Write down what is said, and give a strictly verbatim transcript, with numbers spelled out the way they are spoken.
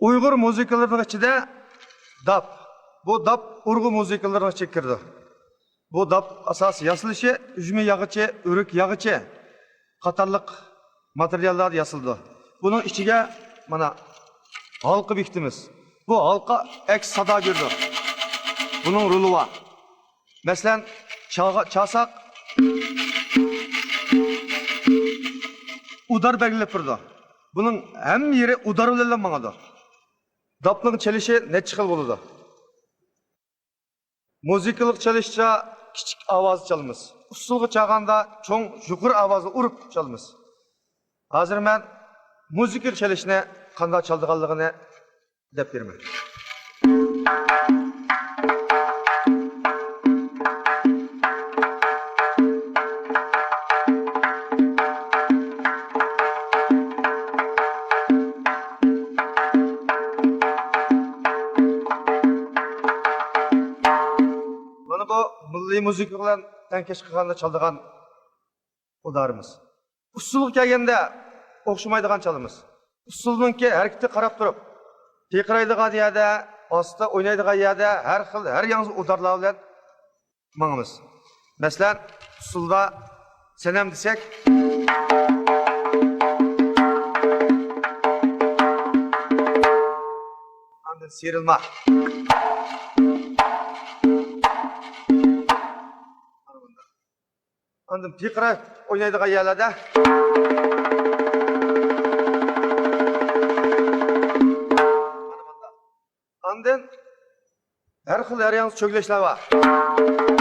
ئۇيغۇر مۇزىكىلىرىنىڭ ئىچىدە داپ. بۇ داپ ئۇرغۇ مۇزىكىلىرىنىڭ ئىچىگە كىرىدۇ. بۇ داپ ئاساسىي ياسىلىشى ئۈجمە ياغىچى، ئۆرۈك ياغىچى قاتارلىق ماتېرىياللاردا ياسىلىدۇ. بۇنىڭ ئىچىگە مانا ھالقا بېكىتىمىز. بۇ ھالقا ئەكس سادا بېرىدۇ. بۇنىڭ رولى بار. مەسىلەن، چالغا-، چالساق ئۇدار بەلگىلەپ بېرىدۇ. بۇنىڭ ھەممە يېرى ئۇدار بىلەن ماڭىدۇ. داپنىڭ چېلىشى نەچچە خىل بولىدۇ. مۇزىكىلىق چېلىشچە كىچىك ئاۋازدا چالىمىز. ئۇسسۇلغا چالغاندا چوڭ يۇقىرى ئاۋازدا ئۇرۇپ چالىمىز. ھازىر مەن مۇزىكىلىق چېلىشنى قانداق چالىدىغانلىقىنى دەپ بېرىمەن. مانا بۇ مىللىي مۇزىكا بىلەن تەڭكەش قىلغاندا چالىدىغان ئۇدارىمىز. ئۇسسۇلغا كەلگەندە ئوخشىمايدىغان چالىمىز. ئۇسسۇلنىڭكى ھەرىكىتىگە قاراپ تۇرۇپ، پىرقىرايدىغان يەردە، ئاستا ئوينايدىغان يەردە ھەر خىل، ھەر ياڭزا ئۇدارلار بىلەن ماڭىمىز. مەسىلەن، ئۇسسۇلدا سەنەم دېسەك، ئاندىن سىيرىلما. ئاندىن پىرقىراپ ئوينايدىغان يەرلەردە. ئاندىن ھەر خىل، ھەر ياڭزا چۆگىلەشلەر بار.